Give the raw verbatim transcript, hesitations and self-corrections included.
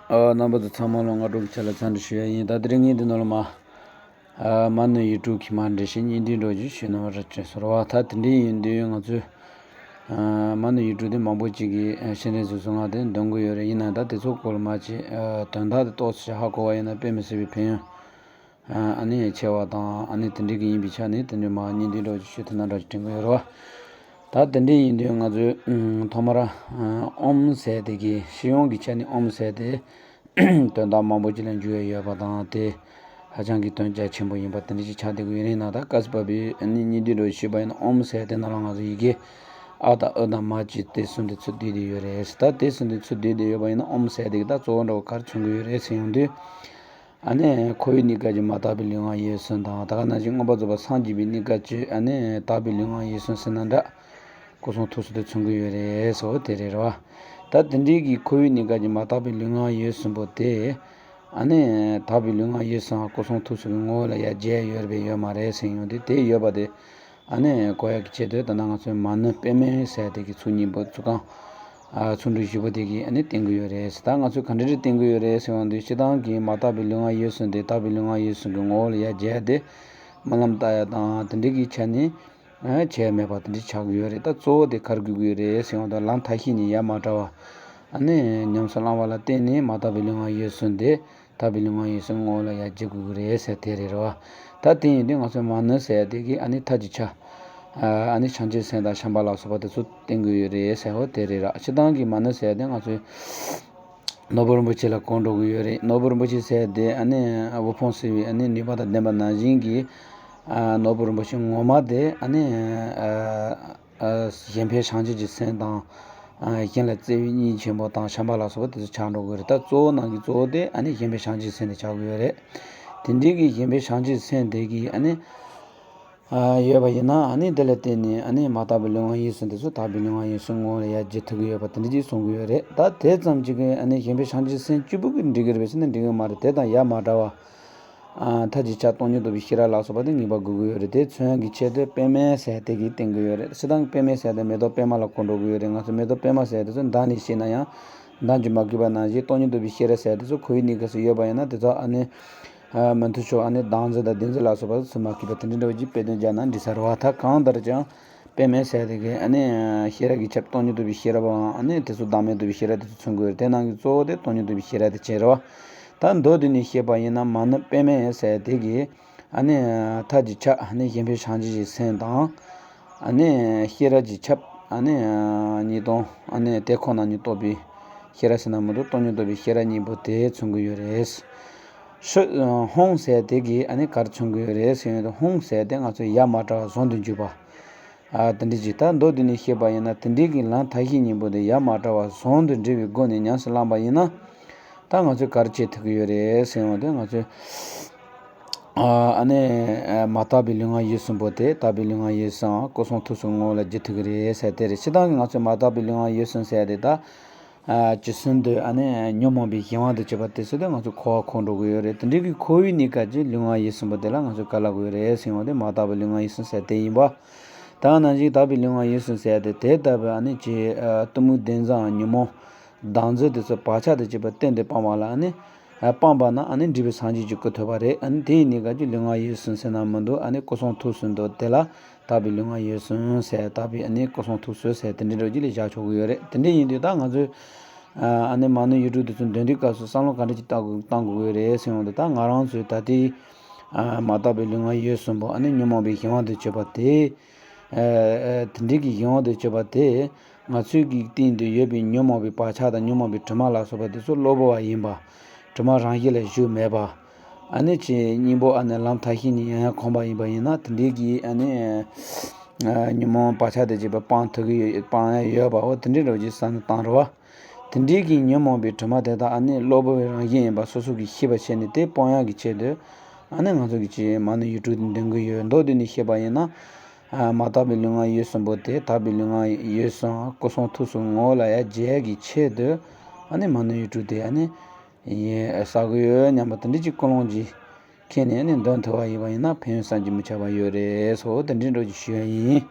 ཨ། རྣམ་པ་ཚོ་ཚང་མ་ལ་སྔ་དྲོ་གི་ཆ་ལ་འཚམས་འདྲི་ཞུ་ཡ་ཡིན། ད་དེ་རིང་ངས་འདི་ནང་ལ་མ། ཨ། མ་ཎི་ཡུལ་གྲུ་གི་མ་འདྲེ་ཞིག་སྙིང་འདུས་འགྲོ་རྒྱུ་ཞུ་ནོ་ར་ཅེ་སོར་བ། ད་དེ་འདྲའི་ཡིན་དུས་ང་ཚོས། ཨ། མ་ཎི་ཡུལ་གྲུ་དེ་མང་པོ་ཅིག་གིས་ཤེས་འདྲེན་བཟོ་ཚུལ་ང་དེ་འདོན་གི་ཡོད་རེད། ཡིན་ན་ད་དེ་ཚོ་སྐོར་ལ་མ་ཅིག་ཨ། དོན་དག་དེ་ཏོག་ཙམ་ཧ་གོ་བ་ཡིན་ན་དཔེ་མི་སྲིད་པའི་ཕན་ཡོན། ཨ་ནི་ཆེ་བ་དང་ཨ་ནི་དེ་འདྲའི་གི་ཡིན་པའི་ཆ་ནས་དེ་འདྲའི་མ་སྙིང་འདུས་འགྲོ་རྒྱུ་ཞུ་ཐུབ་ན་འདྲ་ཞིག་དྲན་གི་ཡོད་རེད་བ། ད་དེ་འདྲའི་ཡིན་དུས་ང་ཚོས་ཨུམ། ཐོག་མར་ཨ། ཨོམ་ཟེར་དེ་གི་སྤྱི་ཡོངས་ཀྱི་ཆ་ནས་ཨོམ་ཟེར་དེ་དོན་དག་མང་པོ་ཅིག་ལ་འཇུག་ཡ་ཡོད་པ་དང་། དེ་ཧ་ཅང་གི་དོན་རྒྱ་ཆེན་པོ་ཡིན་པ་དེ་འདྲ་ཞིག་ཆགས་བསྡད་ཀྱི་ཡོད་རེད། ན་ད་སྐབས་སུ་བབས་པའི་ཨ་ནི་སྙིང་འདུས་འགྲོ་རྒྱུ་ཞུས་པ་ཡིན་ན་ཨོམ་ཟེར་དེ་ནང་ལ་ང་ཚོ་ཡི་གེ་ཨ་དང་ཨི་དང་མ་ཅིག་དེ་གསུམ་དེ་ཚུར་བསྡུས་བསྡད་ཡོད་རེད། ད་དེ་གསུམ་དེ་ཚུར་བསྡུས་བསྡད་ཡོད་པ་ཡིན་ན་ཨོམ་ཟེར་དེ་གི་ད་གཙོ་བོ་འདྲ་བོ་ག་རེ་མཚོན་གི་ཡོད་རེད་ཟེར་ཡོང་དུས། ཨ་ནི་ཁོ་བོས་གཉིས་ཀ་གི་མ་དག་པའི་ལུས་ངག་ཡིད་གསུམ་དང་། ད་ག་ནང་བཞིན་མངོན་པར་རྫོགས་པར་སངས་རྒྱས་པའི་གཉིས་ཀ་གི་ཨ་ནི་དག་པའི་ལུས་ངག་ཡིད་གསུམ་ཟེར་ན་འདྲ། སྐུ་གསུང་ཐུགས་གསུམ་དེ་མཚོན་གྱི་ཡོད་རེད་ཟེར་བ་དེ་རེད་ར་བ། ད་དེ་འདྲའི་གི་ཁོ་བོས་གཉིས་ཀ་གི་མ་དག་པའི་ལུས་ངག་ཡིད་གསུམ་པོ་དེ། ཨ་ནི་དག་པའི་ལུས་ངག་ཡིད་གསུམ་སྐུ་གསུང་ཐུགས་གསུམ་གྱི་ངོ་བོ་ལ་ཡར་རྒྱས་ཡོད་རེད་པས་ཡོད་མ་རེད་ཟེར་ཡོང་དུས། དེ་ཡོད་པ་དེ་ཨ་ནི་གོ་ཡག་གི་ཆེད་དུ་ད་ལྟ་ང་ཚོས་མ་ཎི་པདྨེ་ཟེར་དེ་གི་ཚིག་གཉིས་པོ་ཚིག་རྐང་། ཨ། ཚིག་འབྲུ་བཞི་པོ་དེ་གིས་ཨ་ནི་བསྟན་གྱི་ཡོད་རེད། ད་ང་ཚོས་ག་འདྲ་རེ་བསྟན་གྱི་ཡོད་རེད་ཟེར་ཡོང་དུས། སྤྱིར་བཏང་གི་མ་དག་པའི་ལུས་ངག་ཡིད་གསུམ་དེ་དག་པའི་ལུས་ངག་ཡིད་གསུམ་གྱི་ངོ་བོ་ལ་ཡར་རྒྱས་ཏེ། སྨོན་ལམ་བཏབ་ཡ་དང་དེ་འདྲ་གི་ཆ་ནས་ཨ། བྱས་མེད་པ་དེ་འདྲ་ཆགས་ཀྱི་ཡོད་རེད། ད་གཙོ་བོ་དེ་ག་རེ་དགོས་ཀྱི་ཡོད་རེད་ཟེར་ཡོང་དུས། ལམ་ཐ་ཤལ་གཉིས་ཡ་མ་བྲལ་བ་ཨ་ནི་ཉམས་སུ་བླང་བ་ལ་བརྟེན་ནས་མ་དག་པའི་ལུས་ངག་ཡིད་གསུམ་དེ། དག་པའི་ལུས་ངག་ཡིད་གསུམ་ངོ་བོ་ལ་ཡར་རྒྱས་དགོས་ཀྱི་རེད་ཟེར་དེ་རེད་ར་བ། ད་དེ་ཡིན་དུས་ང་ཚོས་མ་ཎི་ཟེར་དེ་གི་ཨ་ནི་མཐའ་གཅིག་ཆ། ཨ་ནི་བྱང་ཆུབ་སེམས་དང་བྱམས་པ་ལ་སོགས་པ་དེ་ཚོ་བསྟན་གྱི་ཡོད་རེད་ཟེར་བ་དེ་རེད་ར། སྤྱིར་བཏང་གི་མ་ཎི་ཟེར་དེ་ང་ཚོས་ནོར་བུ་རིན་པོ་ཆེ་ལ་གོ་འགྲོ་གི་ཡོད་རེད། ནོར་བུ་རིན་པོ་ཆེ་ཟེར་དེ་ཨ་ནི་དབུལ་ཕོངས་སེལ་བའི་ཨ་ནི་ནུས་པ་དང་ལྡན་པ་ནང་བཞིན་གྱི་ཨ་ནོར་བུ་རིན་པོ་ཆེ་ངོ་མ་དེ་ཨ་ནི་ཨ། ཨ། གཞན་ཕན་བྱང་ཆུབ་ཀྱི་སེམས་དང་། ཨ། གཞན་ལ་བརྩེ་བའི་སྙིང་ཆེན་པོ་དང་བྱམས་པ་ལ་སོགས་པ་དེ་ཚོ་ཆགས་འགྲོ་གི་རེད། ད་གཙོ་བོ་ནང་གི་གཙོ་བོ་དེ་ཨ་ནི་གཞན་ཕན་བྱང་ཆུབ་སེམས་དེ་ཆགས་ཀྱི་ཡོད་རེད། དེ་འདྲའི་གི་གཞན་ཕན་བྱང་ཆུབ་སེམས་དེ་གི་ཨ་ནི། ཨ། ཡོད་པ་ཡིན་ན་ཨ་ནི་དེ་ལ་བརྟེན་ནས་ཨ་ནི་མ་དག་པའི་ལུས་ངག་ཡིད་གསུམ་དེ་ཚོ་དག་པའི་ལུས་ངག་ཡིད་གསུམ་ངོ་བོ་ལ་ཡར་རྒྱས་ཐུབ་ཀྱི་ཡོད་པ་དེ་འདྲ་ཅིག་གསུང་གི་ཡོད་རེད། ད་དེ་ཙམ་གཅིག་གིས་ཨ་ནི་གཞན་ཕན་བྱང་ཆུབ་སེམས་གཅིག་པུ་གིས་འགྲིག་གི་རེད་པས་ཟེར་ན་འགྲིག་གི་མ་རེད། དེ་དང་ཡ་མ་བྲལ་བ། ཨ། མཐའ་གཅིག་ཆ་སྟོང་ཉིད་རྟོགས་པའི་ཤེས་རབ་ལ་སོགས་པ་དེ་ངེས་པར་དགོས་ཀྱི་ཡོད་རེད། དེ་མཚོན་ཡག་གི་ཆེད་དུ་པདྨེ་ཟེར་དེ་གིས་བསྟན་གྱི་ཡོད་རེད། སྤྱིར་བཏང་པདྨེ་ཟེར་དེ་མེ་ཏོག་པད་མ་ལ་གོ་འགྲོ་གི་ཡོད་རེད། ང་ཚོ་མེ་ཏོག་པད་མ་ཟེར་དེ་ཚོ་མདངས་ནས་བཤད་ན་ཡང་མདངས་ཀྱིས་མ་གོས་པ་ནང་བཞིན་སྟོང་ཉིད་རྟོགས་པའི་ཤེས་རབ་ཟེར་དེ་ཚོ་ཁོ་བོའི་གནས་སྐབས་སུ་ཡོད་པ་ཡིན་ན་དེ་ཚོ་ཨ་ནི། ཨ། མུ་མཐུད་ཕྱོགས་ཨ་ནི་བདག་འཛིན་དང་བདེན་འཛིན་ལ་སོགས་པ་ཚུར་མ་གོས་པ་དེ་འདྲ་འདྲ་བོ་ཅིག་དཔེ་དོན་སྦྱར་ན་འགྲིག་ས་རེད་བ། ད་གང་ལྟར་ཀྱང་པདྨེ་ཟེར་དེ་གིས་ཨ་ནི་ཤེས་རབ་ཀྱི་ཆ་སྟོང་ཉིད་རྟོགས་པའི་ཤེས་རབ་པའམ་ཨ་ནི་དེ་ཚོ་བདག་མེད་རྟོགས་པའི་ཤེས་རབ་དེ་ཚོ་མཚོན་གྱི་ཡོད་རེད། དེ་ནང་གི་གཙོ་བོ་དེ་སྟོང་ཉིད་རྟོགས་པའི་ཤེས་རབ་དེ་བྱས་རེད་བ། ད་མདོར་བསྡུས་ནས་བཤད་པ་ཡིན་ན་མ་ཎི་པདྨེ་ཟེར་དེ་གིས་ཨ་ནི་མཐའ་གཅིག་ཆ་ཨ་ནི་གཞན་ཕན་བྱང་ཆུབ་ཀྱི་སེམས་དང་། ཨ་ནི་ཤེས་རབ་ཀྱི་ཆ་ཨ་ནི་ཉིས་སྟོང་ཨ་ནི་དེ་ཁོ་ན་ཉིད་རྟོགས་པའི་ཤེས་རབ་ཟེར་ན་མི་འདུག་སྟོང་ཉིད་རྟོགས་པའི་ཤེས་རབ་གཉིས་པོ་དེ་མཚོན་གྱི་ཡོད་རེད། ཧྲཱིཿཧཱུྃ་ཟེར་དེ་གིས་ཨ་ནི་ག་རེ་མཚོན་གྱི་ཡོད་རེད་ཟེར་ཡོང་དུས། ཧཱུྃ་ཟེར་དེ་ང་ཚོས་ཡ་མ་བྲལ་བ་ཟུང་དུ་འཇུག་པ། ཨ། དེ་འདྲ་ཅིག་ད་མདོར་བསྡུས་ནས་བཤད་པ་ཡིན་ན་དེ་འདྲའི་གི་ལམ་ཐ་ཤལ་གཉིས་པོ་དེ་ཡ་མ་བྲལ་བ་ཟུང་དུ་འབྲེལ་བའི་སྒོ་ནས་ཉམས་སུ་བླངས་པ་ཡིན་ན། ད་ང་ཚོས་ག་རེ་བྱེད་ཐུབ་ཀྱི་ཡོད་རེད་ཟེར་ཡོང་དུས་ང་ཚོས། ཨ། ཨ་ནི་མ་དག་པའི་ལུས་ངག་ཡིད་གསུམ་པོ་དེ་དག་པའི་ལུས་ངག་ཡིད་གསུམ་སྐུ་གསུང་ཐུགས་གསུམ་ངོ་བོ་ལ་བསྒྱུར་ཐུབ་ཀྱི་རེད་ཟེར་དེ་རེད། སྤྱིར་བཏང་གི་ང་ཚོས་མ་དག་པའི་ལུས་ངག་ཡིད་གསུམ་ཟེར་ཡ་དེ་ད། ཨ། ཇི་སྲིད་དུ་ཨ་ནི་ཉོན་མོངས་པའི་གཞན་དབང་དུ་གྱུར་པ་དེ་ཚོ་དེ་ང་ཚོ་འཁོར་བར་འཁོར་འགྲོ་གི་ཡོད་རེད། དེ་འདྲའི་གི་འཁོར་བའི་གནས་སྐབས་ཀྱི་ལུས་ངག་ཡིད་གསུམ་པོ་དེ་ལ་ང་ཚོས་ག་རེ་ལབ་དགོས་རེད་ཟེར་ཡོང་དུས་མ་དག་པའི་ལུས་ངག་ཡིད་གསུམ་ཟེར་དེ་ཡིན་པ། ད་ག་ནང་བཞིན་དག་པའི་ལུས་ངག་ཡིད་གསུམ་ཟེར་དེ་དེ་ལྟ་བུའི་ཨ་ནི་ཅིག་ཨ། གཏི་མུག་བདེན་འཛིན་ཉོན་མོངས་བདག་འཛིན་དེ་ཚོ་བག་ཆགས་དང་བཅས་པ་གཏན་དུ་སྤངས་པ་ལ་ཨ་ནི། ཨ། སྤངས་པ་ན་ཨ་ནི་འབྲས་བུ་སངས་རྒྱས་ཀྱི་སྐུ་ཐོབ་པ་རེད། ཨ་ནི་དེའི་གནས་སྐབས་ཀྱི་ལུས་ངག་ཡིད་གསུམ་ཟེར་ན་མི་འདུག་ཨ་ནི་སྐུ་གསུང་ཐུགས་གསུམ་འདུག་དེ་ལ་དག་པའི་ལུས་ངག་ཡིད་གསུམ་ཟེར། དག་པའི་ཨ་ནི་སྐུ་གསུང་ཐུགས་གསུམ་ཟེར་དེ་འདྲའི་འགྲོ་རྒྱུ་ལས་བཞག་ཆོག་གི་ཡོད་རེད། དེ་འདྲ་ཡིན་དུས་ད་ང་ཚོས། ཨ། ཨ་ནི་མ་ཎི་ཡུལ་གྲུ་དེ་ཚོ་འདོན་དུས་སྐབས་སུ་བསམ་བློ་ག་འདྲ་ཅིག་བཏང་དགོས་བཏང་དགོས་ཀྱི་རེད་ཟེར་ཡོང་དུས། ད་ང་རང་ཚོས་ད་ལྟའི། ཨ། མ་དག་པའི་ལུས་ངག་ཡིད་གསུམ་པོ་ཨ་ནི་ཉོན་མོངས་པའི་གཞན་དབང་དུ་གྱུར་པ་དེ། ཨ། ཨ། དེ་འདྲའི་གི་གཞན་དབང་དུ་གྱུར་པ་དེ། ང་ཚོའི་གི་སྟེང་དུ་ཡོད་པའི་ཉོན་མོངས་པའི་བག་ཆགས་དང་ཉོན་མོངས་པའི་དྲི་མ་ལ་སོགས་པ་དེ་ཚོ་གློ་བུར་བ་ཡིན་པ། དྲི་མ་རང་བཞིན་ལ་ཞུགས་མེད་པ། ཨ་ནི་ཅིག་སྙིང་པོ་ཨ་ནི་ལམ་ཐ་ཤལ་གཉིས་ཡང་ཡང་གོམས་པ་ཡིན་པ་ཡིན་ན་དེ་འདྲའི་གི་ཨ་ནི། ཨ། ཉོན་མོངས་བག་ཆགས་དང་བཅས་པ་སྤང་ཐུབ་ཀྱི་ཡོད་སྤང་ཡ་ཡོད་པའོ། དེ་འདྲའི་འགྲོ་རྒྱུ་བསམ་བློ་བཏང་རོགས། དེ་འདྲའི་གི་ཉོན་མོངས་པའི་དྲི་མ་དེ་དག་ཨ་ནི་གློ་བུར་བའི་རང་བཞིན་ཡིན་པ་སོ་སོ་གིས་ཤེས་པར་བྱས་ནས་དེ་སྤོང་ཡག་གི་ཆེད་དུ། ཨ་ནི་ང་ཚོ་གི་ཅིག་མ་ཎི་ཡུལ་གྲུ་འདོན་གི་ཡོད། མདོར་བསྡུས་ནས་བཤད་པ་ཡིན་ན། ཨ། མ་དག་པའི་ལུས་ངག་ཡིད་གསུམ་པོ་དེ་དག་པའི་ལུས་ངག་ཡིད་གསུམ་སྐུ་གསུང་ཐུགས་གསུམ་ངོ་བོ་ལ་ཡར་རྒྱས་ཡག་གི་ཆེད་དུ། ཨ་ནི་མ་ཎི་ཡུལ་གྲུ་དེ་ཨ་ནི་ཡིན་བསགས་གི་ཡོད་སྙམ་པ་དེ་འདྲ་ཅིག་ཀུན་སློང་ཅིག་འཁྱེར་ནས་ཨ་ནི་འདོན་ཐུབ་པ་ཡིན་པ་ཡིན་ན་ཕན་ཡོན་བསམ་གྱིས་མི་ཁྱབ་པ་ཡོད་རེད་སོ། དེ་འདྲའི་འགྲོ་རྒྱུ་ཞུ་ཡ་ཡིན།